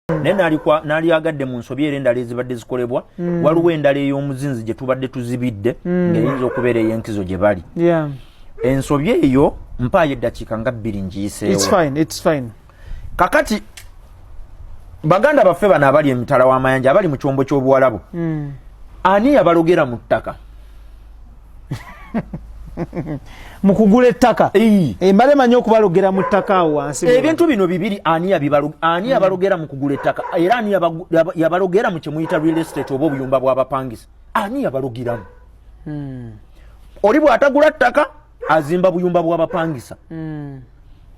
Naye nalyagadde mu nsobi era endala ezibadde zikolebwa. Waliwo endala ey'omuzinzi gye tubadde tuzibidde ng'eyinza okubeera ey'enkizo gye bali. Ensobi eyo mpaayo eddakiika nga 2 ngiyiseewo. It's fine, it's fine. Kakati baganda baffe bano abali emitala w'amayanja, abali mu kyombo ky'obuwalabu, ani yabalogera mu ttaka? Mu kugula ettaka? Eyi. Mbale manyi okubalogera mu ttaka awo wansi. Ebintu bino bibiri, ani yabalogera mu kugula ettaka, era ani yabalogera mu kyemuyita real estate oba obuyumba bw'abapangisa? Ani yabalogeramu? Oli bw'atagula ttaka, azimba buyumba bw'abapangisa.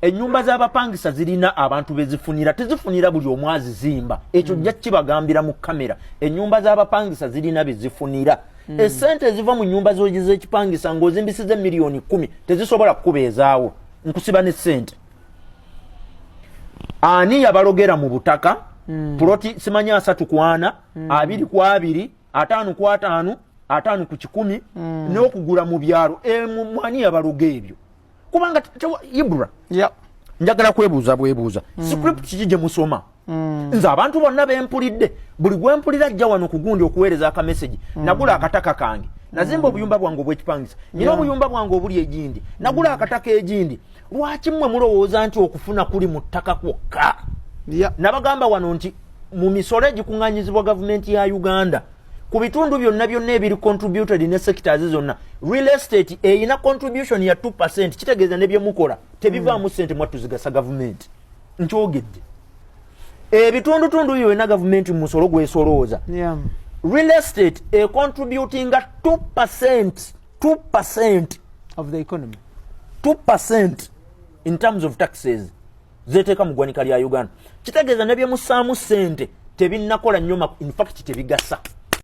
Ennyumba z'abapangisa zirina abantu bezifunira, tezifunira buli omu azizimba. Ekyo nja kibagambira mu kamera. Ennyumba z'abapangisa zirina bezifunira. Esente eziva mu nyumba z'ekipangisa ng'ozimbisiza 10 miliyoni tezisobola kukubeezaawo, nkusiba ne sente. Ani yabalogera mu butaka? Puloti simanyi 34, 20, 50, 50 ku 100, n'okugula mu byalo. Ani yabaloga ebyo? Kubanga Ibra, njagala kwebuuza bwebuuza, script kiki gye musoma? Nze abantu bonna bempulidde, buli gwempulira ajja wano ku gundi okuweereza akamesegi, "Nagula akataka kange, nazimba obuyumba bwange obwekipangisa, nyina obuyumba bwange obuli egindi, nagula akataka egindi." Lwaki mmwe mulowooza nti okufuna kuli mu ttaka kwokka? Nabagamba wano nti mu misolo egikuŋŋanyizibwa gavumenti ya Uganda ku bitundu byonna byonna ebiri contributed ne sectors zonna, real estate eyina contribution ya 2. Kitegeeza ne byemukola tebivaamu sente mwatuzigasa gavumenti. Nkyogedde, ebitundutundu byonna gavumenti mu musolo gwesolooza, real estate econtributinga 2, 2% of the economy. 2% in terms of taxes zeteeka mu ggwanika lya Uganda. Kitegeeza ne byemussaamu ssente tebinnakola nnyo, in fact tebigasa.